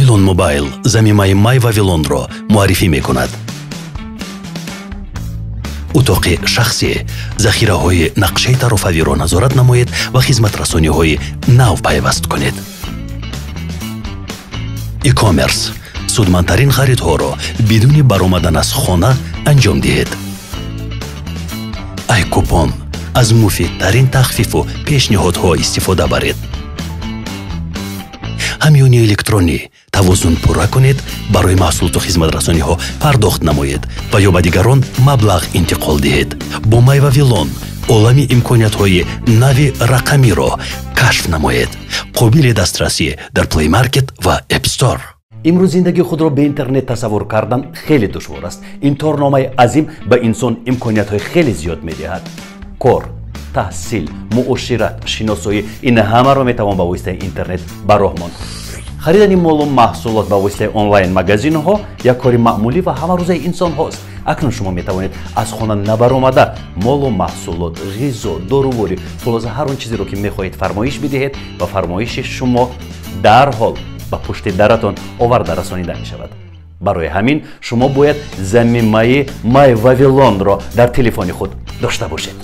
Вавилон Мобайл замимаи Май Вавилонро муаррифӣ мекунад. Утоқи шахсӣ, захираҳои нақшаи тарофавиро назорат намоед ва хизматрасониҳои нав пайваст кунед. E-commerce судмандтарин харидҳоро бидуни баромадан аз хона анҷом диҳед. Айкупон аз муфидтарин тахфифу пешниҳодҳо истифода баред. Ҳамёни электронӣ тавозун пурра кунед, барои маҳсулоту хизматрасониҳо пардохт намоед ва ё ба дигарон маблағ интиқол диҳед. Бо Май Вавилон олами имкониятҳои нави рақамиро кашф намоед. Қобили дастрасӣ дар Play Market ва App Store. Имрӯз зиндагии худро бе интернет тасаввур кардан хеле душвор аст. Ин торномаи азим ба инсон имкониятҳои хеле зиёд медиҳад. Кор, таҳсил, муошират, шиносоӣ — ин ҳамаро метавон ба воситаи интернет ба роҳ монд. Харидани молу маҳсулот ба воситаи онлайн-магазинҳо як кори маъмулӣ ва ҳамарӯзаи инсонҳост. Акнун шумо метавонед аз хона набаромада молу маҳсулот, ғизо, доруворӣ, хулоса, ҳар он чизеро, ки мехоҳед, фармоиш бидиҳед ва фармоиши шумо дарҳол ба пушти даратон оварда расонида мешавад. Барои ҳамин шумо бояд замимаи Май Вавилонро дар телефони худ дошта бошед.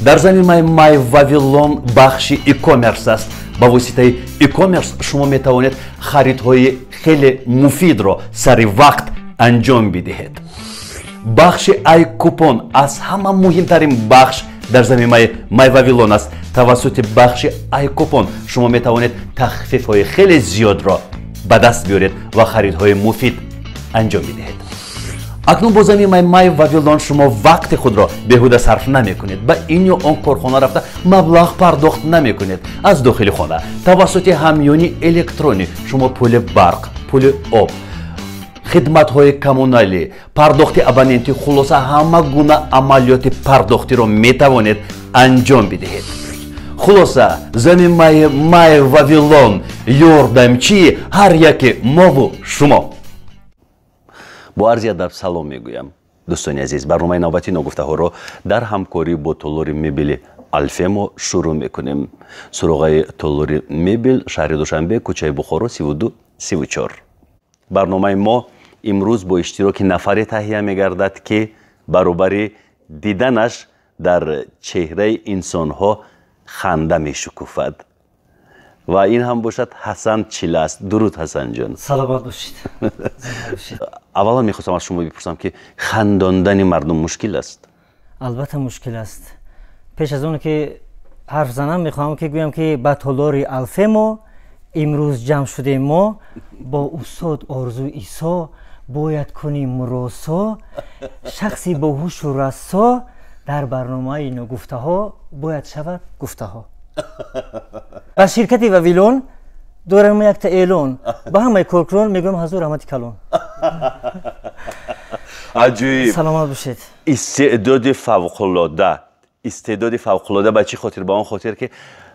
Дар замимаи Май Вавилон бахши e-commerce аст. Ба воситаи e-commerce шумо метавонед харидҳои хеле муфидро сари вақт анҷом бидиҳед. Бахши айкупон аз ҳама муҳимтарин бахш дар замимаи Май Вавилон аст. Тавассути бахши айкупон шумо метавонед тахфифҳои хеле зиёдро ба даст биёред ва харидҳои муфид анҷом бидиҳед. Акнун бо замимаи Май Вавилон шумо вақти худро беҳуда сарф намекунед, ба ин ё он корхона рафта маблағ пардохт намекунед. Аз дохили хона тавассути ҳамёни электронӣ шумо пули барқ, пули об, хидматҳои коммуналӣ, пардохти абонентӣ, хулоса, ҳама гуна амалиёти пардохтиро метавонед анҷом бидиҳед. Хулоса, замимаи Май Вавилон ёрдамчии ҳар яке мову шумо. Бо арзи адаб салом мегӯям, дӯстони азиз. Барномаи навбати ногуфтаҳоро дар ҳамкорӣ бо толори мебели Алфемо шурӯъ мекунем. Суроғаи толори мебел: шаҳри Душанбе, кӯчаи Бухоро, 32, 34. Барномаи мо имрӯз бо иштироки нафаре таҳия мегардад, ки баробари диданаш дар чеҳраи инсонҳо ханда мешукуфад, ва ин ҳам бошад Ҳасан Чила аст. Дуруд, Ҳасанҷон. Саломат бошед. Аввалан мехостам аз шумо бипурсам, ки хандондани мардум мушкил аст? Албатта, мушкил аст. Пеш аз он ки ҳарф занам, мехоҳам ки гӯям, ки ба толори Алфемо имрӯз ҷамъ шудем мо, бо устод Орзу Исо бояд кунем муросо, шахси боҳушу рассо дар барномаи ногуфтаҳо бояд шавад гуфтаҳо. Ба ширкати Вавилон дорам якта эълон, ба ҳамаи коркунон мегӯям ҳазор раҳмати калон. Аҷоиб. Саломат бошед. Истеъдоди фавқулода, истеъдоди фавқулода. Ба чӣ хотир? Ба он хотир, ки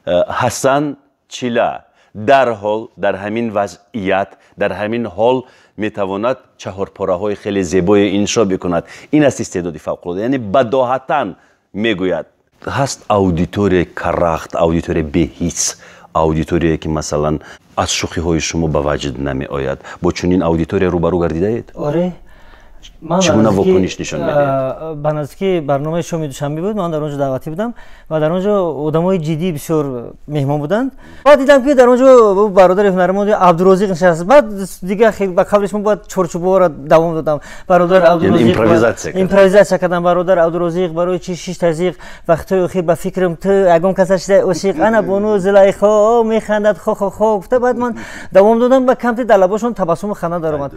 Ҳасан Чила дарҳол дар ҳамин вазъият, дар ҳамин ҳол метавонад чаҳорпораҳои хеле зебое иншо бикунад. Ин аст истеъдоди фавқулода, яъне бадоҳатан мегӯяд. Ҳаст аудиторияи карахт, аудиторияи беҳис, аудиторияе, ки, масалан, аз шӯхиҳои шумо ба ваҷд намеояд. Бо чунин аудитория рӯбарӯ гардидаед? Оре. Чӣ гуна вокуниш нишон медиҳед? Ба наздикӣ барномаи шоми душанбе буд, ман дар он ҷо даъватӣ будам ва дар он ҷо одамои ҷиддӣ бисёр меҳмон буданд. Баъд дидам, ки дар он ҷо бародари ҳунарманд Абдурозиқ нишаст. Баъд дига ба қавли шумо бояд чорчӯбаҳоро давом додам. Бародар Импровизатсия. Кардам. Бародар Абдурозиқ, барои чи шишта зиқ? Вақтҳои охир ба фикрам ту ягон каса шида ошиқ. Ана бону Зулайхо механдад хо хо хо гуфта, баъд ман давом додам ба камти дар лабошон табассуму ханда даромад.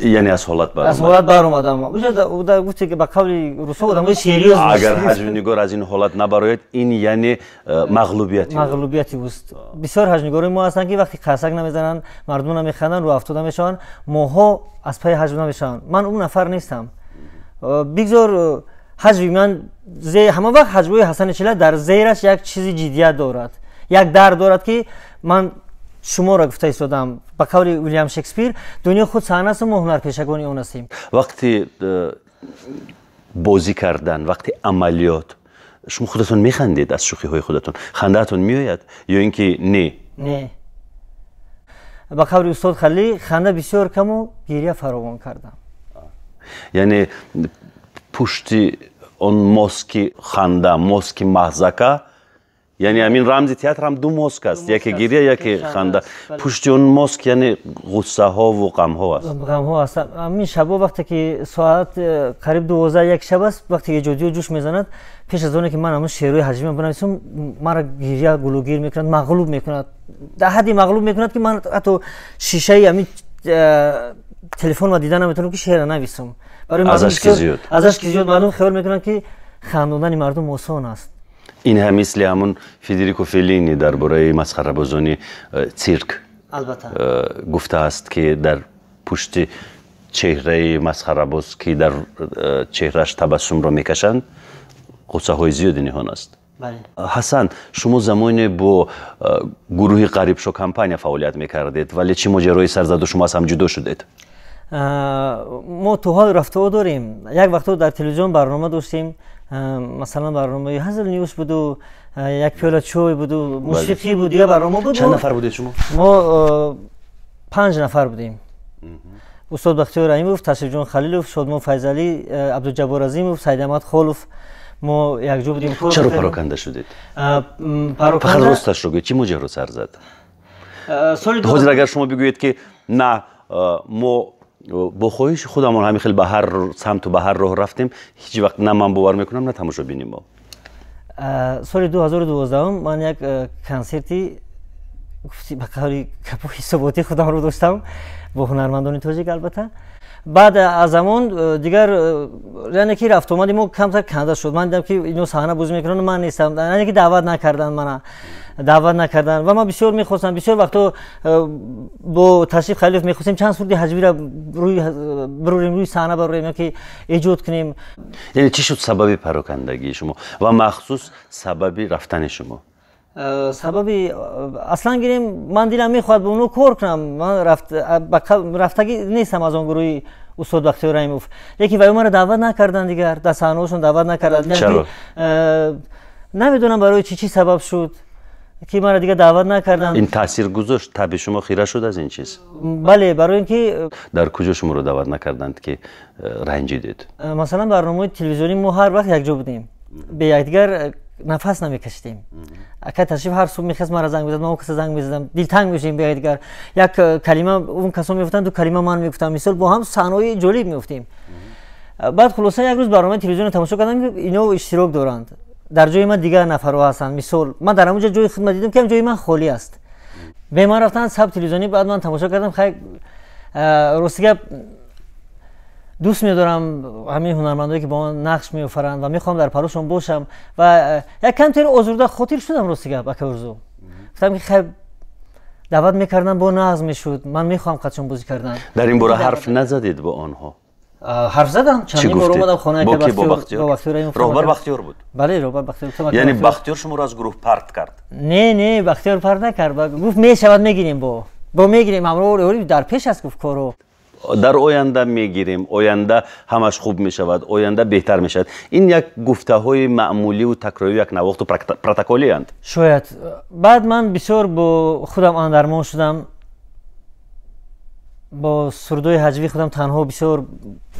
Яъне аз ҳолат аз ҳолат баромадам. Гуфте, ки ба қавли русо одамои серьёз. Агар ҳаҷвнигор аз ин ҳолат набарояд, ин яъне мағлубияти. Мағлубияти ӯст. Бисёр ҳаҷвнигорои мо ҳастанд, ки вақте қарсак намезананд, мардум намеханданд, рӯ афтода мешаванд, моҳҳо аз пайи ҳаҷв намешаванд. Ман он нафар нестам. Бигзор ҳаҷви ман, ҳама вақт ҳаҷвҳои Ҳасани Чила дар зераш як чизи ҷиддият дорад, як дард дорад, ки ман шуморо гуфта истодам. Ба қавли Уилям Шекспир, дунё худ саҳна аст, мо ҳунарпешагони он ҳастем. Вақти бозӣ кардан, вақти амалиёт шумо худатон механдед? Аз шӯхиҳои худатон хандаатон меояд ё ин ки не? Не. Ба қавли устод Халилӣ, ханда бисёр каму гиря фаровон кардам. Яъне пушти он моски ханда, моски маҳзака, яъне ҳамин рамзи театр ҳам ду моск аст, яке гиря, яке ханда. Пушти он моск яъне ғуссаҳову ғамҳо аст. Ғамҳо аст. Ҳамин шабо вақте ки соат қариб 12-1 шаб аст, вақте ки эҷодиё ҷӯш мезанад, пеш аз оне ки ман ҳамун шеърҳои ҳаҷвиро бинависам, маро гиря гулугир мекунад, мағлуб мекунад, дар ҳадди мағлуб мекунад, ки ман ҳатто шишаи ҳамин телефонро дида наметавонам, ки шеърро нависам. Аз ашки зиёд. Аз ашки зиёд. Мардум хиёл мекунанд, ки хандондани мардум осон аст. Ин ҳам мисли ҳамун Федерико Феллини дар бораи масхарабозони цирк албатта гуфтааст, ки дар пушти чеҳраи масхарабоз, ки дар чеҳраш табассумро мекашанд, ғуссаҳои зиёде ниҳон аст. Ҳасан, шумо замоне бо гурӯҳи Ғарибшо компания фаъолият мекардед, вале чӣ моҷарои сар заду шумо аз ҳам ҷудо шудед? Мо то ҳол рафтуо дорем. Як вақто дар телевизион барнома доштем, масалан барномаи Ҳазл Ньюс буду, як пиёла чой буду, мусиқӣ буд, дигар барнома буд. Чанд нафар будед шумо? Мо 5 нафар будем: устод Бахтиёр Раҳимов, Ташрифҷон Халилов, Шодмон Файзалӣ, Абдуҷаббор Азимов, Сайдамад Холов. Мо якҷо будем. Чаро пароканда шудед? Фақат росташро гӯед, чӣ моҷаро сар зад? Ҳозир агар шумо бигӯед, ки на, мо бо хоҳиши худамон ҳамин хел ба ҳар самту ба ҳар роҳ рафтем, ҳеҷ вақт на ман бовар мекунам, на тамошобини мо. Соли 2012 ман як консерти, ба қавли гапу, ҳисоботии худамро доштам бо ҳунармандони тоҷик, албатта. Баъд аз он дигар, яъне ки рафтуомади мо камтар канда шуд. Ман дидам, ки ино саҳна бозӣ мекунанд, ман нестам, яъне ки даъват накарданд, мана даъват накарданд. Ва ман бисёр мехостам, бисёр вақто бо Ташриф Халилов мехостем чанд суруди ҳаҷвиро бирорем, рӯи саҳна барорем ё ки эҷод кунем. Яъне чӣ шуд сабаби парокандагии шумо ва махсус сабаби рафтани шумо? Сабаби аслан гирем, ман дилам мехоҳад бо онҳо кор кунам. Ман рафтагӣ нестам аз он гурӯҳи устод Бахтиёр Раҳимов, лекин ваё маро даъват накарданд, дигар дар саҳнаҳошон даъват накарданд. Чаро? Намедонам барои чӣ, чӣ сабаб шуд, ки маро дигар даъват накарданд. Ин таъсир гузошт, таби шумо хира шуд аз ин чиз? Бале, барои ин ки Дар куҷо шуморо даъват накарданд, ки ранҷидед? Масалан, барномаҳои телевизионӣ мо ҳар вақт якҷо будем, бе якдигар нафас намекашидем. Акай Ташриф ҳар субҳ мехост маро занг мезад, ман он каса занг мезадам, дилтанг мешудем бе якдигар. Як калима он касо мегуфтанд, ду калима ман мегуфтам. Мисол, бо ҳам саҳнаҳои ҷолиб меуфтем. Баъд хулоса, як рӯз барномаи телевизионро тамошо кардам, ки ино иштирок доранд, дар ҷои ман дигар нафарҳо ҳастанд. Мисол, ман дар ҳамон ҷо ҷои худма дидам, ки ҷои ман холӣ аст. Бе ман рафтанд саб телевизионӣ. Баъд ман тамошо кардам. Хай, рости гап, дӯст медорам ҳамин ҳунармандое, ки бо ман нақш меофаранд, ва мехоҳам дар паҳлӯшон бошам ва як камтер озурда хотир шудам. Рости гап, ака Орзу, гуфтам, ки хай, даъват мекардам, бо нағз мешуд, ман мехоҳам қадшон бозӣ кардан. Дар ин бора ҳарф назадед бо онҳо? Ҳарф задам, чандин бор омадам хонаи. Бо ки, бо Бахтиёр? Роҳбар Бахтиёр буд? Бале, роҳбар Бахтиёр. Яъне Бахтиёр шуморо аз гурӯҳ парт кард? Не, Бахтиёр парт накард. Гуфт, мешавад, мегирем, бо мегирем, ҳамроҳ дар пеш аст, гуфт, корро. Дар оянда мегирем, оянда ҳамаш хуб мешавад, оянда беҳтар мешавад, ин як гуфтаҳои маъмуливу такрорию якнавохту протоколиянд. Шояд. Баъд ман бисёр бо худам андармон шудам, бо сурудҳои ҳаҷвии худам танҳо бисёр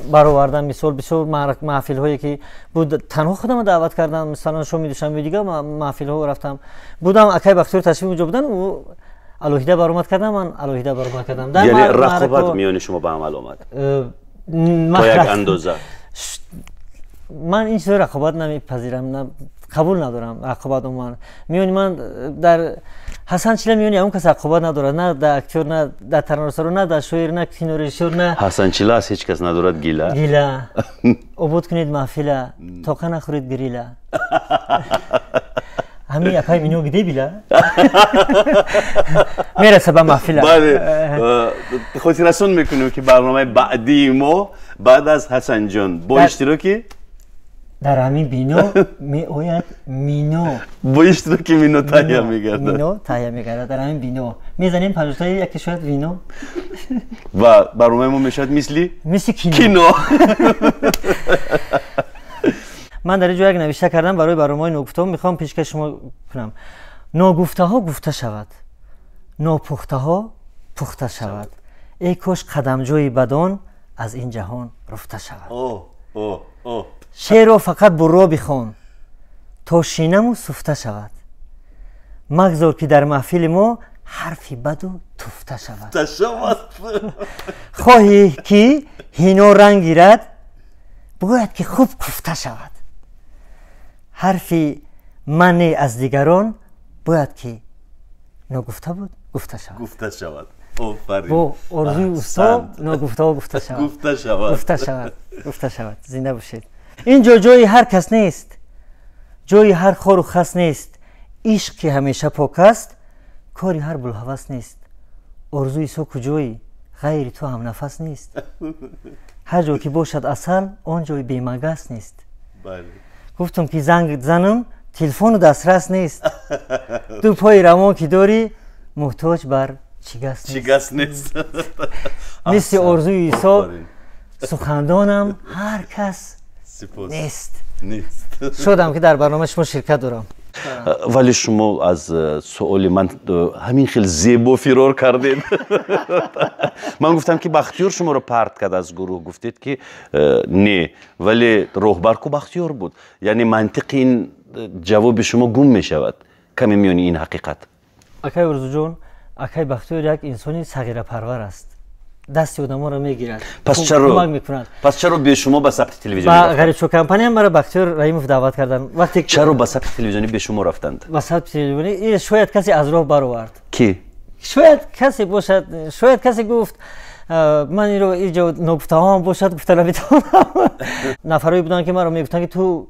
баровардам. Мисол, бисёр маҳфилҳое ки буд, танҳо худамро даъват кардам. Мисалан, шоми душанбе, дигар маҳфилҳо рафтам, будам, акай Бахтиёр, Ташриф унҷо будан, алоҳида баромад кардам, ман алоҳида баромад кардам. Яъне рақобат миёни шумо ба амал омад то як андоза? Ман ин чизро рақобат намепазирам, қабул надорам рақобат. Умуман, миёни ман дар Ҳасан Чила миёни ягон кас рақобат надорад, на дар актёр, на дар таронасаро, на дар шоир, на кинорежиссёр, на Ҳасан Чила аз ҳеҷ кас надорад гила. Гила. Обод кунед маҳфила, тоқа нахӯред гирила. Ҳамин апай мино где била мераса ба маҳфила. Бале, хотиррасон мекунем, ки барномаи баъдии мо баъд аз Ҳасанҷон бо иштироки Дар ҳамин бино меояд Мино. Бо иштироки Мино таҳия мегардад. Мино таҳия мегардад. Дар ҳамин бино мезанем панҷтаи, яке шояд вино. Ва барномаи мо мешавад мисли мисли кино. Кино. Ман дар ин ҷо як навишта кардам барои барномаи ногуфтаҳо, мехоҳам пешкаши шумо кунам. Ногуфтаҳо гуфта шавад, нопухтаҳо пухта шавад. Эй кош қадамҷои бадон аз ин ҷаҳон руфта шавад. Шеърро фақат бурро бихон, то шинаму суфта шавад. Магзор ки дар маҳфили мо ҳарфи баду туфта шавад. Хоҳӣ ки ҳино ранг гирад, бояд ки хуб куфта шавад. Ҳарфи мане аз дигарон бояд ки ногуфта буд, гуфта шавад. Гуфта шавад. Офарин. Бо орзуи устод ногуфтаҳо гуфта шавад. Гуфта шавад. Гуфта шавад. Гуфта шавад. Зинда бошед. Ин ҷо ҷои ҳар кас нест, ҷои ҳар хору хас нест. Ишқ ки ҳамеша пок аст, кори ҳар булҳавас нест. Орзуи Исо куҷоӣ, ғайри ту ҳамнафас нест. Ҳар ҷо ки бошад асал, он ҷои бемагас нест. Гуфтам ки занг занам, телефону дастрас нест. Ду пои равон ки дорӣ, муҳтоҷ бар чигас нест. Чигас нест. Мисли орзуи Исо сухандонам ҳар кас нест. Шодам ки дар барномаи шумо ширкат дорам. Вале шумо аз суоли ман ҳамин хел зебо фирор кардед. Ман гуфтам ки Бахтиёр шуморо парт кард аз гурӯҳ, гуфтед ки не, вале роҳбар ку Бахтиёр буд. Яъне мантиқи ин ҷавоби шумо гум мешавад каме миёни ин ҳақиқат. Акай Орзуҷон, акай Бахтиёр як инсони сағирапарвар аст. Дасти одамонро мегирад, кӯмак мекунад. Пас чаро бе шумо ба сабти телевизионӣ рафтанд? Ба Ғарибшо компания маро Бахтиёр Раҳимов даъват карданд. Вақте чаро ба сабти телевизионӣ бе шумо рафтанд? Ба сабти телевизионӣ шояд касе аз роҳ баровард. Ки? Шояд касе бошад, шояд касе гуфт ман инро инҷо ногуфтаҳоам бошад, гуфта наметавонам. Нафарое буданд ки маро мегуфтанд ки ту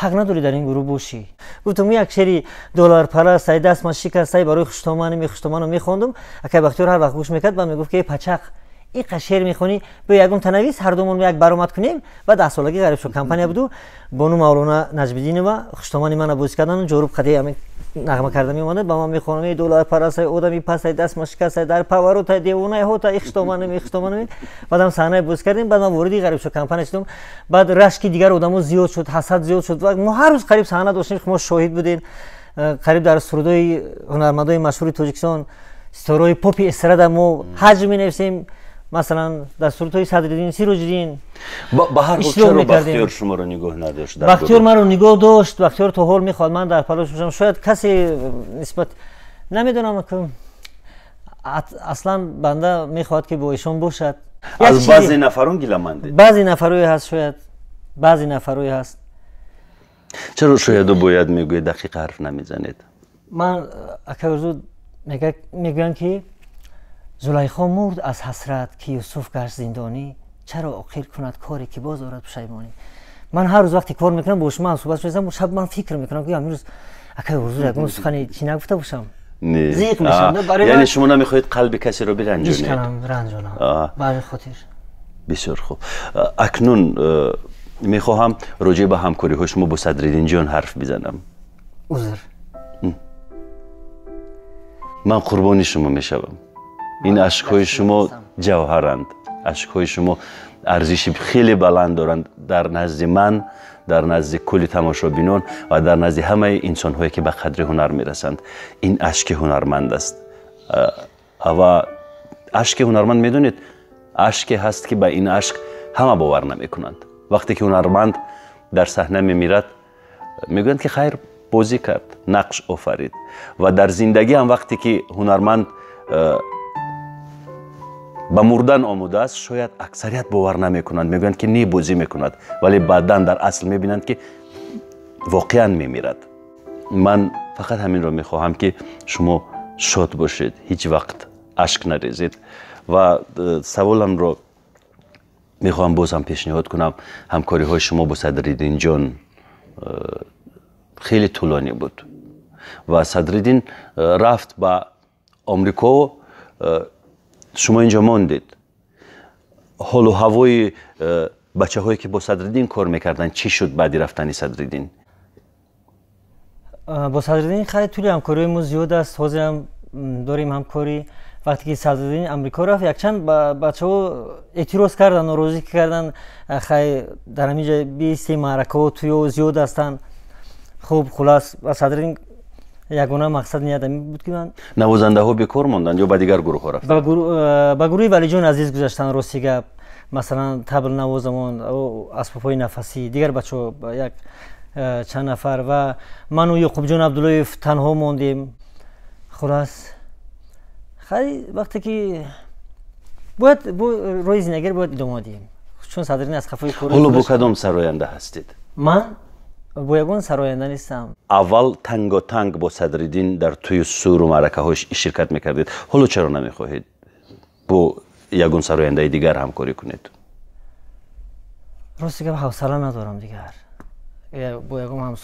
ҳақ надорӣ дар ин гурӯҳ бошӣ. Гуфтам як шери долларпараст, ай даст ман шикаст, ай барои хуштомани мехуштоману мехондум. Акай Бахтиёр ҳар вақт гӯш мекард, ба мегуфт ки пачақ, иқа шер мехонӣ, биё ягон танавис, ҳар думон як баромад кунем. Ба 10 солагӣ Ғарибшо компания буду, бону Мавлона Наҷмиддинова хуштомани мана бозӣ кардану ҷоруб қади ҳамин нағма карда меомаданд, ба ман мехонам: эй долларпараст, ай одами паст, ай даст ман шикаст, ай дар поворот, ай девонаи ҳота, и хуштоманами, хуштоманами. Баъдам саҳнаи бозӣ кардем, баъд ман вориди Ғарибшо компания шудам. Баъд рашки дигар одамо зиёд шуд, ҳасад зиёд шуд. Мо ҳар рӯз қариб саҳна доштем, мо шоҳид будем. Қариб дар сурудҳои ҳунармандои машҳури Тоҷикистон, ситораҳои попи эстрада мо ҳаҷм менависем, масалан дар сурудҳои Садриддин, Сироҷиддин. Ба ҳар ҳол чаро Бахтиёр шуморо нигоҳ надошт? Бахтиёр маро нигоҳ дошт. Бахтиёр то ҳол мехоҳад ман дар палош бошам. Шояд касе нисбат, намедонам, аслан банда мехоҳад ки бо эшон бошад. Аз баъзе нафарон гиламандед? Баъзе нафарое ҳаст, шояд баъзе нафарое ҳаст. Чаро шояду бояд мегӯед, дақиқа ҳарф намезанед? Ман, акай Орзу, мегӯянд ки Зулайхо мурд аз ҳасрат, ки Юсуф гашт зиндонӣ. Чаро оқил кунад коре ки боз орад пушаймонӣ? Ман ҳар рӯз вақте кор мекунам, бо шумо ҳамсӯҳбат шудам, шаб ман фикр мекунам ки амрӯз акай Орзу ягон сухани чӣ нагуфта бошам. Зиқ мешам. Яъне шумо намехоҳед қалби касеро биранҷонед? Ишканам, ранҷонам, ба ҳамин хотир. Бисёр хуб. Акнун мехоҳам роҷеъ ба ҳамкориҳои шумо бо Садриддинҷон ҳарф бизанам. Узр. Ман қурбони шумо мешавам. Ин ашкҳои шумо ҷавҳаранд, ашкҳои шумо арзиши хеле баланд доранд дар назди ман, дар назди кулли тамошобинон ва дар назди ҳамаи инсонҳое ки ба қадри ҳунар мерасанд. Ин ашки ҳунарманд аст ва ашки ҳунарманд, медонед, ашке ҳаст ки ба ин ашк ҳама бовар намекунанд. Вақте ки ҳунарманд дар саҳна мемирад, мегӯянд ки хайр, бозӣ кард, нақш офарид. Ва дар зиндагӣ ҳам вақте ки ҳунарманд ба мурдан омода аст, шояд аксарият бовар намекунанд, мегӯянд ки не, бозӣ мекунад, вале баъдан дар асл мебинанд ки воқеан мемирад. Ман фақат ҳаминро мехоҳам ки шумо шод бошед, ҳеҷ вақт ашк нарезед. Ва саволамро мехоҳам боз ҳам пешниҳод кунам. Ҳамкориҳои шумо бо Садриддинҷон хеле тӯлонӣ буд ва Садриддин рафт ба Омрико, шумо инҷо мондед. Ҳолу ҳавои бачаҳое ки бо Садриддин кор мекарданд, чӣ шуд баъди рафтани Садриддин? Бо Садриддин хеле тӯли ҳамкориҳои мо зиёд аст, ҳозирам дорем ҳамкорӣ. Вақте ки Садриддин Амрико рафт, якчанд бачаҳо эътироз карданд, норозӣ карданд. Хай, дар ҳамин ҷо бисте маъракаҳо, тӯё зиёд ҳастанд. Хуб, хулас, ба Садриддин Ягона мақсад ният ҳамин буд, ки ман Навозандаҳо бекор монданд ё ба дигар гурӯҳҳо рафтанд? Ба гурӯҳи Валиҷон Азиз гузаштанд, рости гап. Масалан, таблнавозамон, асбобҳои нафасӣ, дигар бачаҳо як чанд нафар ва ману Ёқубҷон Абдуллоев танҳо мондем. Хулас, хай, вақте ки бояд роҳи зиндагиро бояд идома диҳем, чун Садриддин аз қафои кор. Ҳоло бо кадом сароянда ҳастед? Ман бо ягон сароянда нестам. Аввал танготанг бо Садриддин дар тӯю суру маъракаҳо ширкат мекардед. Ҳоло чаро намехоҳед бо ягон сарояндаи дигар ҳамкорӣ кунед? Рости гап, ҳавсала надорам дигар бо ягон.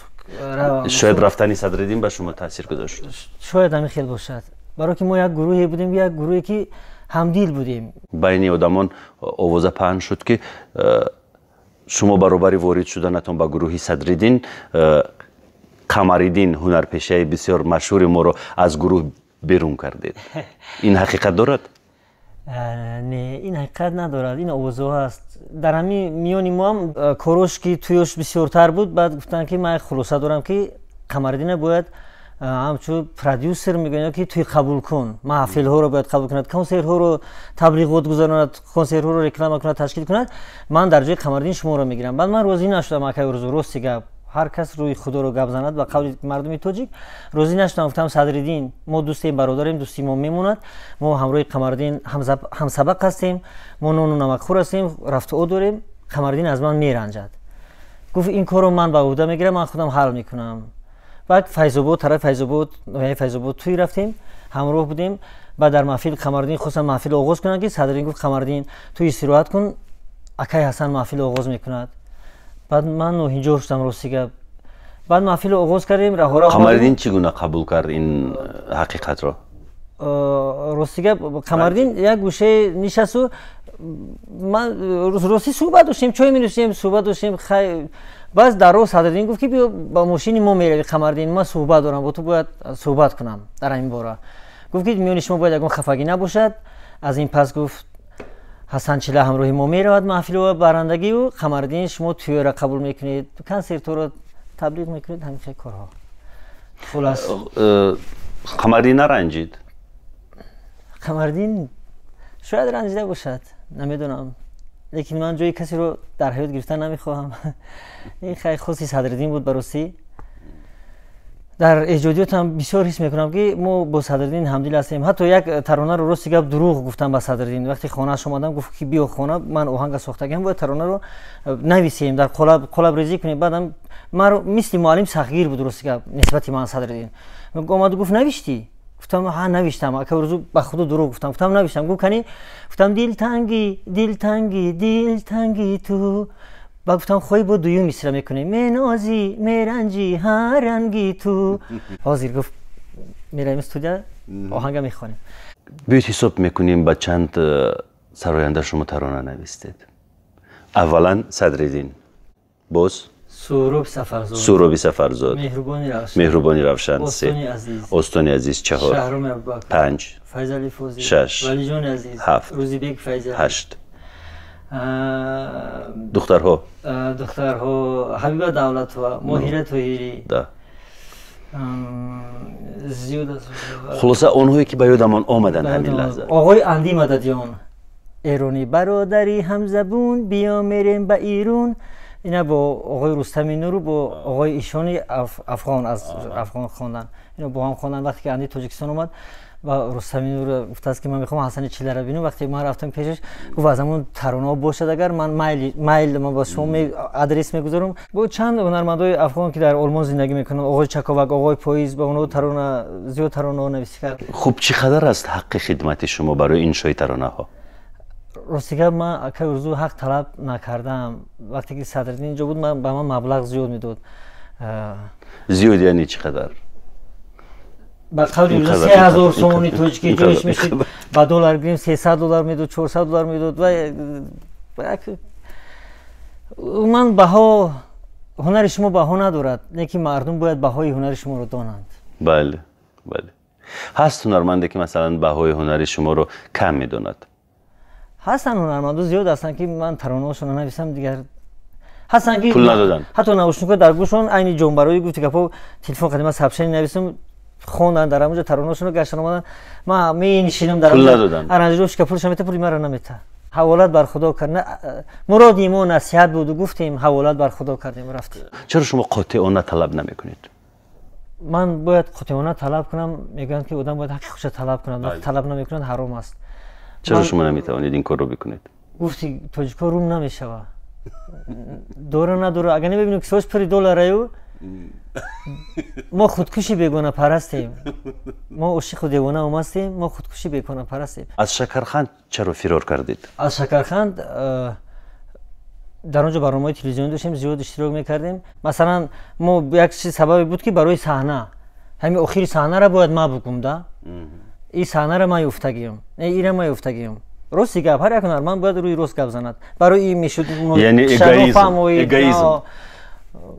Шояд рафтани Садриддин ба шумо таъсир гузошт? Шояд ҳамин хел бошад, барое ки мо як гурӯҳе будем, як гурӯҳе ки ҳамдил будем. Байни одамон овоза паҳн шуд, ки шумо баробари ворид шуданатон ба гурӯҳи Садриддин Қамариддин, ҳунарпешаи бисёр машҳури моро, аз гурӯҳ берун кардед. Ин ҳақиқат дорад? Не, ин ҳақиқат надорад, ин овозҳо ҳаст. Дар ҳамин миёни мо ҳам корош ки тӯёш бисёртар буд, баъд гуфтанд, ки ман хулоса дорам, ки Қамариддина бояд ҳамчун продюсер мегӯянд, ки тӯй қабул кун, маҳфилҳоро бояд қабул кунад, консертҳоро таблиғот гузаронад, консертҳоро реклама кунад, ташкил кунад. Ман дар ҷои Қамариддин шуморо мегирам. Баъд ман розӣ нашудам, акай Орзу. Рости гап, ҳар кас рӯи худоро гап занад, ба қавли мардуми тоҷик, розӣ нашудам. Гуфтам: «Садриддин, мо дӯстем, бародарем, дӯсти мо мемонад. Мо ҳамроҳи Қамариддин ҳамсабақ ҳастем, мо нону намакхӯр ҳастем, рафтуо дорем. Қамариддин аз ман меранҷад». Гуфт: «Ин корро ман ба ӯҳда мегирам, ман худам ҳал мекунам». Баъд Файзобод, тарафи Файзобод, ноҳияи Файзобод тӯй рафтем, ҳамроҳ будем. Баъд дар маҳфил Қамариддин хостанд маҳфил оғоз кунанд, ки Садриддин гуфт: «Қамариддин, ту истироҳат кун, акай Ҳасан маҳфил оғоз мекунад». Баъд ман ноҳинҷо шудам, рости гап. Баъд маҳфилро оғоз кардем, раҳора. Қамариддин чӣ гуна қабул кард ин ҳақиқатро? Рости гап, Қамариддин як гӯшае нишасту ман ростӣ суҳбат доштем, чой менӯшидем, суҳбат доштем. Хай, баъз дар роҳ Садриддин гуфт, ки биё, ба мошини мо меравӣ, Қамариддин, ман суҳбат дорам бо ту, бояд суҳбат кунам дар ҳамин бора. Гуфт, ки миёни шумо бояд ягон хафагӣ набошад. Аз ин пас, гуфт, Ҳасан Чила ҳамроҳи мо меравад маҳфилу барандагию, Қамариддин, шумо тӯёро қабул мекунед, консертҳоро таблиғ мекунед, ҳамин хел корҳо, хулас. Қамариддин наранҷид? Қамариддин шояд ранҷида бошад, намедонам, лекин ман ҷои касеро дар ҳаёт гирифтан намехоҳам. Ин хай хоси Садриддин буд. Баростӣ, дар эҷодиётам бисёр ҳис мекунам, ки мо бо Садриддин ҳамдил ҳастем. Ҳатто як таронаро, рости гап, дурӯғ гуфтам ба Садриддин. Вақте хонааш омадам, гуфт, ки биё хона, ман оҳанга сохтагиам, бояд таронаро нависем, дар қолабрезӣ кунем. Баъдам маро мисли муаллим сахтгир буд, рости гап, нисбати ман Садриддин. Омаду гуфт: «Навиштӣ?» Гуфтам: «Ҳа, навиштам, ака Орзу, ба худо дурӯғ гуфтам». Гуфтам: «Навиштам». Гуфт: «Кани?» Гуфтам: «Дилтанги, дилтанги, дилтанги ту». Ба гуфтам: «Хоҳӣ, бо дуюм мисра мекунем: менозӣ, меранҷӣ, ҳар ранги ту». «Ҳозир», гуфт, «меравем студия, оҳанга мехонем». Биёед, ҳисоб мекунем, ба чанд сароянда шумо тарона навистед. Аввалан Садриддин, боз? Суҳроб Сафарзод. Суҳроби Сафарзод. Меҳрубони Равшан. Меҳрубони Равшан, се. Остони Азиз. Остони Азиз, чаҳор. Шаҳроми Абубакр. Панҷ. Файзали Фозил. Шаш. Валиҷони Азиз. Ҳафт. Рӯзибек Файзали. Ҳашт. Духтарҳо? Духтарҳо: Ҳабиба Давлатова, Моҳира Тоҳирӣ. Да. Зиёд аст. Хулоса, онҳое ки ба ёдамон омаданд ҳамин лаҳза. Оғои Андӣ Мададиён, эронӣ, бародари ҳамзабун, биё мерем ба Ирун. Ина бо оғои Рустами Нуру бо оғои Ишони афғон, аз Афғон хондан. Ино бо ҳам хондан. Вақте ки Анди Тоҷикистон омад ва Рустами Нур гуфтааст, ки ман мехоҳам Ҳасани Чилара бинам. Вақте ман рафтам пешаш, гуфт: «Аз ҳамон таронаҳо бошад, агар ман майл, ман ба шумо адрес мегузорам». Бо чанд ҳунармандои афғон, ки дар Олмон зиндагӣ мекунанд, оғои Чаковак, оғои Поиз, ба онҳо тарона, зиёд таронаҳо нависӣ кард. Хуб, чӣ қадар аст ҳаққи хидмати шумо барои иншои таронаҳо? Рости гап, ман, акай Орзу, ҳақ талаб накардаам. Вақте ки Садриддин инҷо буд, ба ман маблағ зиёд медод. Зиёд яъне чӣ қадар? Ба қавли 3000 сомони тоҷикӣ ҷоиш мешуд, ба доллар гирем, 300 доллар медод, 400 доллар медод. Ва ман баҳо, ҳунари шумо баҳо надорад, лекин мардум бояд баҳои ҳунари шуморо донанд. Бале, ҳаст ҳунарманде, ки масалан баҳои ҳунари шуморо кам медонад? Ҳастанд, ҳунармандо зиёд ҳастанд, ки ман таронаҳошонро нависам, дигар ҳастанд, ки пул надоданд. Ҳатто наушникҳо дар гӯшон, айни ҷонбарои гуфти гапҳо, телефон қадима сообщение нависам. Хонданд дар ҳамонҷо таронашонро гаштан омаданд. Ман менишинам дар аранжировщика, пулша мета, пули маро намета. Ҳаволат бар Худо кард. Муроди мо насиҳат буду, гуфтем, ҳаволат бар Худо кардем, рафтем. Чаро шумо қотеона талаб намекунед? Ман бояд қотеона талаб кунам. Мегӯянд, ки одам бояд ҳаққи худша талаб кунад. Вақте талаб намекунад, ҳаром аст. Чаро шумо наметавонед ин корро бикунед? Гуфти тоҷико, рум намешава, дора надора. Агар намебинем, ки сош пури доллараю. Мо худкуши бегонапарастем, мо ошиқу девона омастем, мо худкуши бегонапарастем. Аз Шакарханд чаро фирор кардед? Аз Шакарханд дар он ҷо барномаҳои телевизионӣ доштем, зиёд иштирок мекардем. Масалан, мо як чиз сабабе буд, ки барои саҳна, ҳамин охири саҳнара бояд ма букум да, и саҳнара ман ёфтагиам, ира ман ёфтагиам. Рости гап, ҳар як ҳунарманд бояд рӯи рост гап занад. Барои ин мешуд. Яъне эгоизм.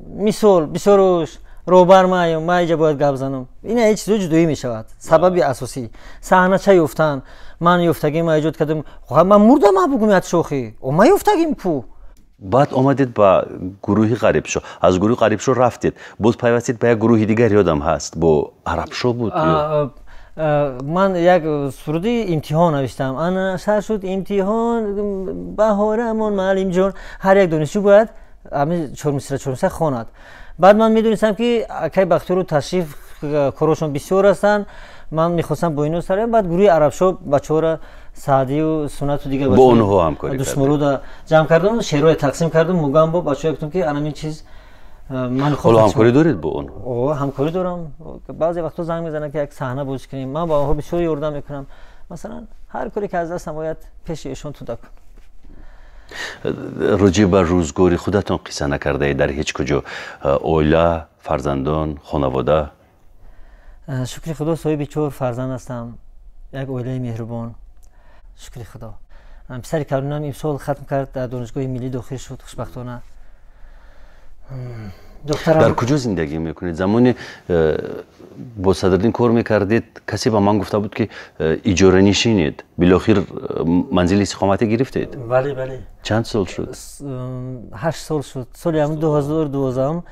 Мисол, бисёруш роҳбар маем, ман иҷа бояд гап занам. Ина ҳеҷ чизо ҷудоӣ мешавад. Сабаби асосӣ саҳна ча ёфтан, ман ёфтагим, ман эҷод кардам. Ман мурдам, ма бугум ят шохӣ, о ман ёфтагим ку. Баъд омадед ба гурӯҳи Ғарибшо, аз гурӯҳи Ғарибшо рафтед, боз пайвастед ба як гурӯҳи дигар, ёдам ҳаст, бо Арабшо буд. Ман як суруди имтиҳон навиштам. Ана сар шуд имтиҳон баҳорамон, маълимҷон. Ҳар як донишҷӯ бояд ҳамин чормисра, чормисра хонад. Баъд ман медонистам, ки акай Бахтиёру Ташриф корошон бисёр ҳастанд. Ман мехостам бо ино сароям. Баъд гурӯҳи Арабшо, бачаҳоро, Саъдию Сунату дигар бо онҳо ҳамкорӣ. Душмуруда ҷамъ кардам, шеърҳое тақсим кардам. Мугам бо бачаҳое гуфтам, ки анамин чиз ман. Ҳоло ҳамкорӣ доред бо онҳо? О, ҳамкорӣ дорам. Баъзе вақтҳо занг мезананд, ки як саҳна бозӣ кунем. Ман ба онҳо бисёр ёрдам мекунам. Масалан, ҳар коре ки аз дастам ояд, пеши эшон туда кун. Роҷеъ ба рӯзгори худатон қисса накардаед дар ҳеҷ куҷо. Оила, фарзандон, хонавода? Шукри Худо, соҳиби чор фарзанд ҳастам, як оилаи меҳрубон, шукри Худо. Писари калонам имсол хатм кард, дар Донишгоҳи миллӣ дохил шуд, хушбахтона. Дар куҷо зиндагӣ мекунед? Замоне бо Садриддин кор мекардед, касе ба ман гуфта буд, ки иҷоранишинед. Билохир манзили истиқоматӣ гирифтед? Бале, бале. Чанд сол шуд? 8 сол шуд. Соли ҳамн 2012-ум.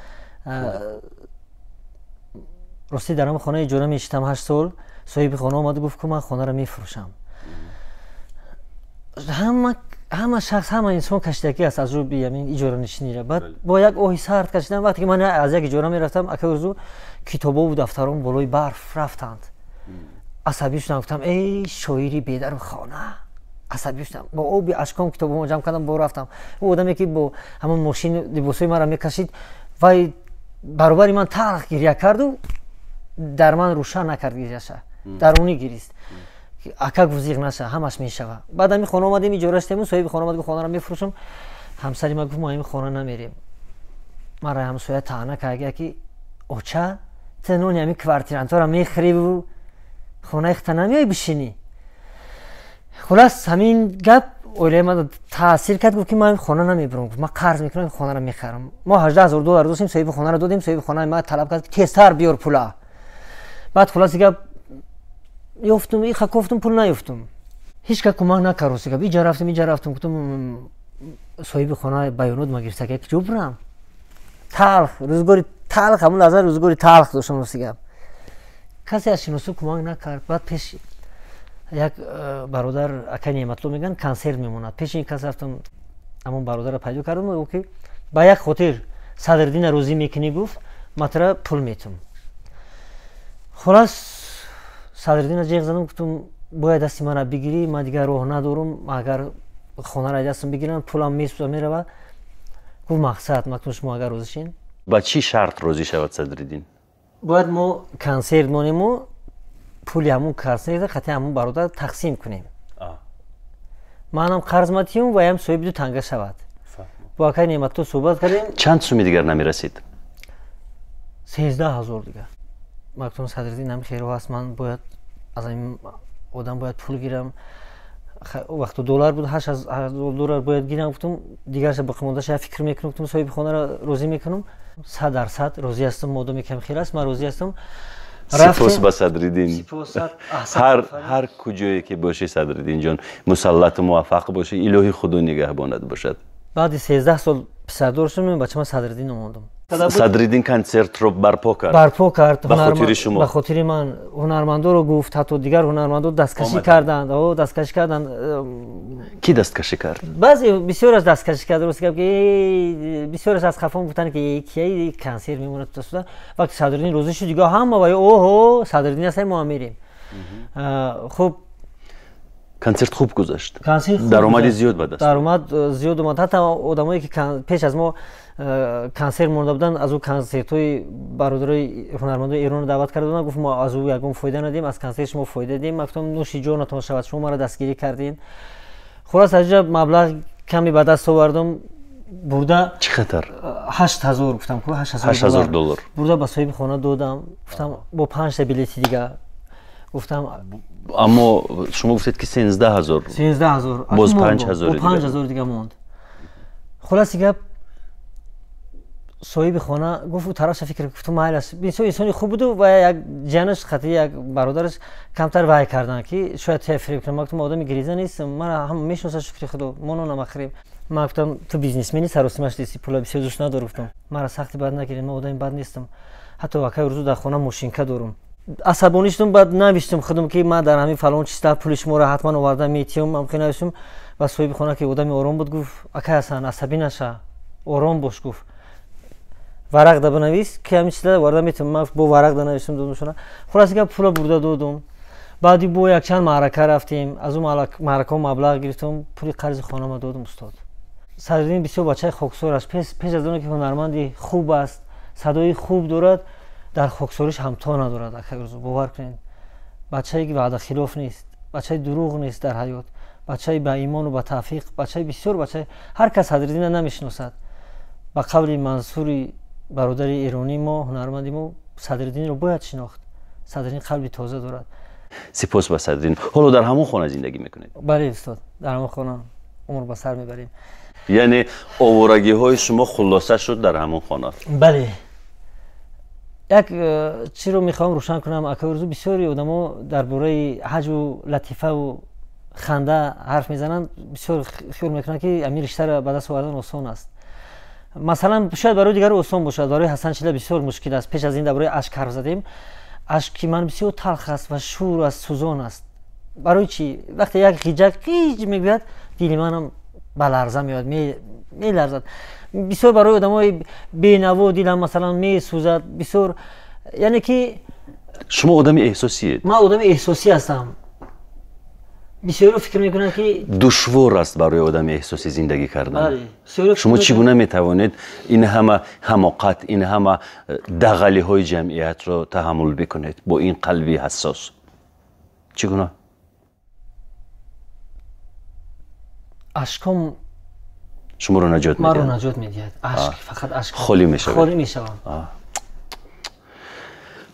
Ростӣ, дар ҳамн хонаи иҷора мешитам 8 сол. Соҳиби хона омаду гуфт, ку ман хонаро мефурӯшам. Ҳама шахс, ҳама инсон кашидагӣ аст аз рӯи ҳамин иҷоранишинира. Баъд бо як оҳи сард кашидам. Вақте ки ман аз як иҷора мерафтам, акай Орзу, китобову дафтаром болои барф рафтанд. Асабӣ шудам, гуфтам: «Эй шоири бедару хона!» Асабӣ шудам, бо оби ашком китобомо ҷамъ кардам, бо рафтам. Ӯ одаме, ки бо ҳамон мошин либосҳои маро мекашид, вай баробари ман талх гиря карду дар ман рӯшан накард гиряша, дарунӣ гирист. Ака, гуфт, зиғ наша, ҳамаш мешава. Баъд ҳамин хона омадем, иҷора шудему. Соҳиби хона омад, гуфт: «Хонаро мефурӯшам». Ҳамсари ман гуфт: «Мо ҳамин хона намерем». Мара ҳамсоя таъна кард, ки оча, ту нони ҳамин квартирантҳоро мехӯриву хонаи хута намеои бишинӣ. Хулас, ҳамин гап оилаи ман таъсир кард. Гуфт, ки ман хона намебурам. Гуфт: «Ман қарз мекунам, хонаро мехарам». Мо 18 000 доллар доштем, соҳиби хонаро додем. Соҳиби хонаи ман талаб кард, ки тезтар биёр пула. Баъд, хуласи гап, ёфтум, иха кофтум, пул наёфтум. Ҳеҷ ка кӯмак накард. Рости гап, иҷа рафтум, иҷа рафтум, гуфтум, соҳиби хона баёнот ма гирифта, ки ҷо бурам. Талх рӯзгори, талх, ҳамун лаҳза рӯзгори талх доштам. Рости гап, касе аз шиносо кӯмак накард. Баъд пеш як бародар, акай Неъматло мегӯянд, консерт мемонад. Пеши ин кас рафтам, ҳамон бародарро пайдо кардам. Ӯ ки ба як хотир Садриддина розӣ мекунӣ, гуфт, ман тура пул метум. Хулас, Садриддина ҷеғ задам, гуфтум: «Бояд дасти маро бигирӣ, ман дигар роҳ надорам. Агар хонаро дастам бигирам, пулам месӯза, мерава». Гуфт: «Мақсад, мактум, шумо агар розӣ шин». Ба чӣ шарт розӣ шавад Садриддин? Бояд мо консерт монему, пули ҳамун консерт хати ҳамун бародар тақсим кунем. Манам қарз матиюм, ваям соҳиби ду танга шавад. Бо акай Неъматто суҳбат кардем. Чанд суми дигар намерасид? 13 000 дигар. Мактум: «Садриддин, ҳами херо ҳаст, ман бояд аз ҳамин одам бояд пул гирам». Вақту доллар буд, 8000 доллар бояд гирам. Гуфтум: «Дигарша боқимондаша фикр мекунам». Гуфтум: «Соҳиби хонаро розӣ мекунам, 100% розӣ ҳастам. Модоме кам хел аст, ман розӣ ҳастам». Сипос ба Садриддин. Ҳар куҷое ки бошӣ, Садриддинҷон, мусаллату муваффақ бошӣ, илоҳи Худо нигаҳбонат бошад. Баъди 13 сол писардор шудам, бачама Садриддин омондам. Садриддин консертро барпо кард. Барпо кард. Ба хотири шумо. Ба хотири ман. Ҳунармандоро гуфт, ҳатто дигар ҳунармандо дасткашӣ карданд. Дасткашӣ карданд. Кӣ дасткашӣ кард? Баъзе бисёраш дасткашӣ кард. Рост гап ки бисёраш аз хафон гуфтанд ки кияи консерт мемонад тасуда. Вақти Садриддин розӣ шуд, дигар ҳама ва оҳо Садриддин аст, мо мерем. Хуб, консерт хуб гузашт. Даромади зиёд ба даст. Даромад зиёд омад. Ҳатто одамое ки пеш аз мо консерт монда буданд, аз ӯ консертҳои бародарои ҳунармандои Эронро даъват карда буданд, гуфт мо аз ӯ ягон фоида надидем, аз консерти шумо фоида дидем. Ман гуфтам нӯши ҷонатон шавад, шумо маро дастгирӣ кардед. Хулос аз инҷа маблағ каме ба даст овардам, бурда. Чӣ қадар? 8000 гуфтам, ку 8000 доллар. Бурда ба соҳиби хона додам, гуфтам бо 5 та билети дига. Гуфтам аммо шумо гуфтед ки 13000. 13000. Боз 5000 дига. 5000 дига монд. Хулоси гап соҳиби хона гуфт, ӯ тарафша фикр гуфтум майлаш. Бисёр инсони хуб буду ва як ҷанаш хати як бародараш камтар вай карданд ки шояд тя фиреб кунам. Ман гуфтам одами гириза нестам, мара ҳама мешиносад, шукри худо, мо нонам ахрем. Ман гуфтам ту бизнесмени, саросимаш нести, пула бисёр дӯст надор. Гуфтам мара сахти бад нагиред, ман одами бад нестам. Ҳатто акай Орзу дар хона мошинка дорум. Асабонӣ шудам, баъд навиштам худам ки ман дар ҳамин фалон чизта пули шуморо ҳатман оварда метиҳам. Ман хеле навиштам ва соҳиби хона ки одами ором буд гуфт акай Ҳасан асабӣ наша, ором бош. Гуфт варақ да бинавис ки ҳамин чиза оварда метиҳам. Ман бо варақ да навиштам додамшона. Хулоса гап пула бурда додум. Баъди бо якчанд маърака рафтем, аз ӯ маъракаҳо маблағ гирифтам, пули қарзи хонама додум. Устод Садриддин бисёр бачаи хоксор аст. Пеш аз оне ки ҳунарманди хуб аст, садои хуб дорад, дар хоксориш ҳамто надорад. Акай Орзу бовар кунед, бачае ки ваъдахилоф нест, бачаи дурӯғ нест дар ҳаёт, бачаи ба имону ба тавфиқ, бачаи бисёр бачаи ҳар кас Садриддинро намешиносад. Ба қавли Мансури бародари эронии мо, ҳунарманди мо, Садриддинро бояд шинохт. Садриддин қалби тоза дорад. Сипос ба Садриддин. Ҳоло дар ҳамон хона зиндагӣ мекунед? Бале устод, дар ҳамон хона умр ба сар мебарем. Яъне оворагиҳои шумо хулоса шуд дар ҳамон хона? Бале. Як чиро мехоҳам рӯшан кунам акай Орзу, бисёри одамо дар бораи ҳаҷву латифаву ханда ҳарф мезананд, бисёр хиёл мекунанд ки ҳамин риштаро ба даст овардан осон аст. Масалан шояд барои дигаро осон бошад, барои Ҳасан Чила бисёр мушкил аст. Пеш аз ин дар бораи ашк ҳарф задем. Ашки ман бисёр талх аст ва шур аст, сӯзон аст. Барои чӣ? Вақте як ғиҷак қиҷ мегӯяд, дили манам ба ларза меояд, меларзад. Бисёр барои одамои бенаво дилам масалан месӯзад. Бисёр, яъне ки шумо одами эҳсосиед? Ман одами эҳсосӣ ҳастам. Бисёриҳо фикр мекунанд ки душвор аст барои одами эҳсосӣ зиндагӣ кардан. Шумо чӣ гуна метавонед ин ҳама ҳамоқат, ин ҳама дағалиҳои ҷамъиятро таҳаммул бикунед бо ин қалби ҳассос? Чӣ гуна? Ашком шуморо наҷот медиҳад? Маро наҷот медиҳад. Ашк, фақат ашк. Холӣ мешавад? Холӣ мешавам.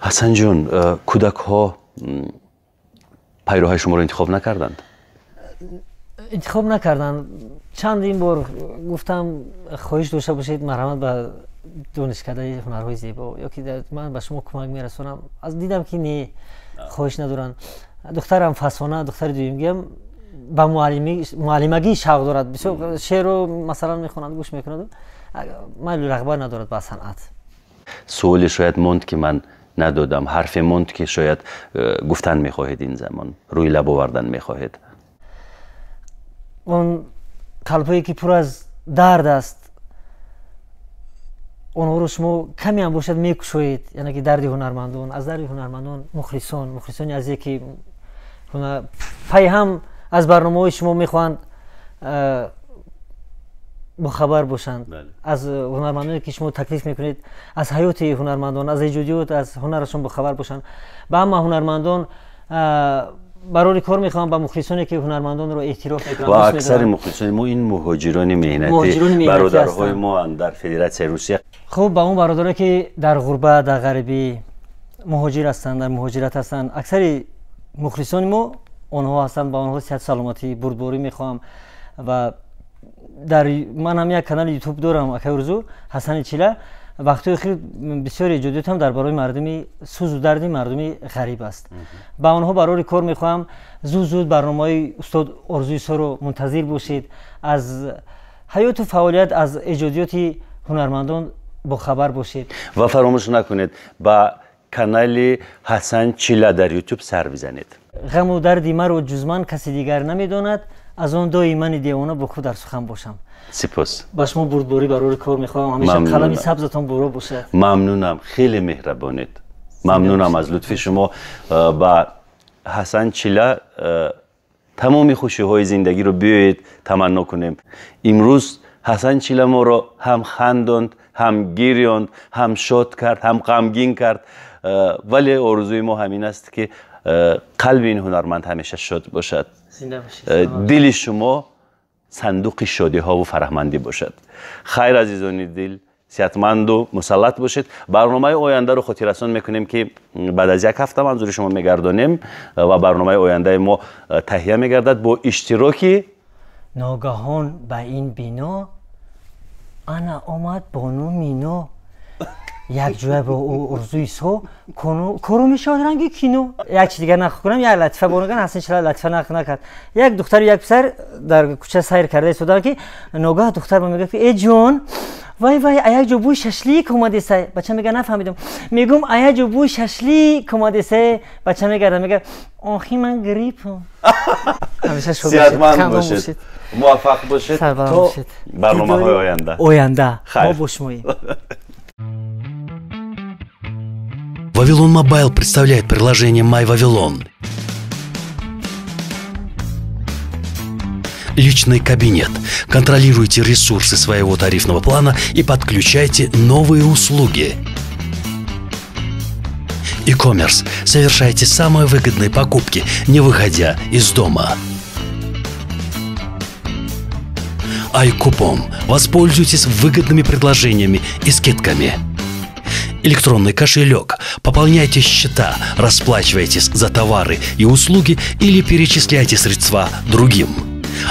Ҳасанҷон, кӯдакҳо пайроҳаи шуморо интихоб накарданд? Интихоб накарданд. Чандин бор гуфтам хоҳиш дошта бошед, марҳамат ба донишкадаи ҳунарҳои зебо, ё ки ман ба шумо кӯмак мерасонам. Аз дидам ки не, хоҳиш надоранд. Духтарам Фасона, духтари дуюмгиам, ба муаллимагӣ шавқ дорад. Бисёр шеърро масалан мехонад, гӯш мекунад, майлу рағбат надорад ба санъат. Суоле шояд монд ки ман надодам, ҳарфе монд ки шояд гуфтан мехоҳед, ин замон рӯи лаб овардан мехоҳед. Он қалбҳое ки пур аз дард аст, онҳоро шумо каме ҳам бошад мекушоед, яъне ки дарди ҳунармандон, аз дарди ҳунармандон мухлисон, мухлисони азе ки пайҳам аз барномаҳои шумо мехоҳанд бохабар бошанд, аз ҳунармандоне ки шумо таклиф мекунед, аз ҳаёти ҳунармандон, аз эҷодиёт, аз ҳунарашон бохабар бошанд. Ба ҳама ҳунармандон барори кор мехоҳам, ба мухлисоне ки ҳунармандонро эътироф мекунанд. Ва аксари мухлисони мо ин муҳоҷирони меҳнатӣ, бародарҳои мо дар Федератсияи Русия. Хуб, ба он бародаре ки дар ғурбат, дар ғарибӣ муҳоҷир ҳастанд, дар муҳоҷират ҳастанд, аксари мухлисони мо онҳо ҳастанд. Ба онҳо сиҳату саломатӣ, бурдборӣ мехоҳам. Ва дар ман ҳам як канали ютуб дорам, акай Орзу, Ҳасани Чила. Вақтҳои охир бисёр эҷодиётам дар бораи мардуми сӯзу дарди мардуми ғариб аст. Ба онҳо барори кор мехоҳам. Зуд зуд барномаҳои устод Орзу Исоро мунтазир бошед. Аз ҳаёту фаъолият, аз эҷодиёти ҳунармандон бохабар бошед. Ва фаромӯш накунед, ба канали Ҳасан Чила дар YouTube сар бизанед. Ғаму дарди маро ҷуз ман каси дигар намедонад, аз он дои мани девона бо худ дар сухан бошам. Сипос. Ба шумо бурдборӣ барори кор мехоҳам, ҳамеша қалами сабзатон буро бошад. Мамнунам, хеле меҳрабонед. Мамнунам аз лутфи шумо. Ба Ҳасан Чила тамоми хушиҳои зиндагиро биёед таманно кунем. Имрӯз Ҳасан Чила моро ҳам хандонд, ҳам гирёнд, ҳам шод кард, ҳам ғамгин кард, вале орзуи мо ҳамин аст, ки қалби ин ҳунарманд ҳамеша шод бошад, дили шумо сандуқи шодиҳову фараҳмандӣ бошад. Хайр, азизони дил, сиҳатманду мусаллат бошед. Барномаи ояндаро хотиррасон мекунем, ки баъд аз як ҳафта манзури шумо мегардонем ва барномаи ояндаи мо таҳия мегардад бо иштироки ногаҳон ба ин бино ана омад бону Мино, якҷоя бо ӯ Орзу Исо кору мешавад ранги кино. Як чи дигар нақл кунам, як латифа бонаган. Ҳасан Чила латифа нақл накард. Як духтару як писар дар кӯча сайр карда истоданд, ки ногаҳ духтар ба мегӯяд, ки э ҷон, вай вай, а як ҷо бӯи шашлик омадеса. Бача мега, нафаҳмидам. Мегӯм, а як ҷо бӯи шашлик омадеса. Бача мегарда, мега, охи ман гриппам. Ҳамеша шод сиҳатманд бошед, муваффақ бошед то барномаҳои оянда. Оянда мо бо шумоем. Вавилон Мобайл представляет приложение My Вавилон. Личный кабинет. Контролируйте ресурсы своего тарифного плана и подключайте новые услуги. E-commerce. Совершайте самые выгодные покупки, не выходя из дома. iКупон. Воспользуйтесь выгодными предложениями и скидками. Электронный кошелек. Пополняйте счета, расплачивайтесь за товары и услуги или перечисляйте средства другим.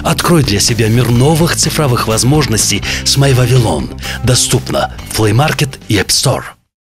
Открой для себя мир новых цифровых возможностей с MyVavilon. Доступно в Play Market и App Store.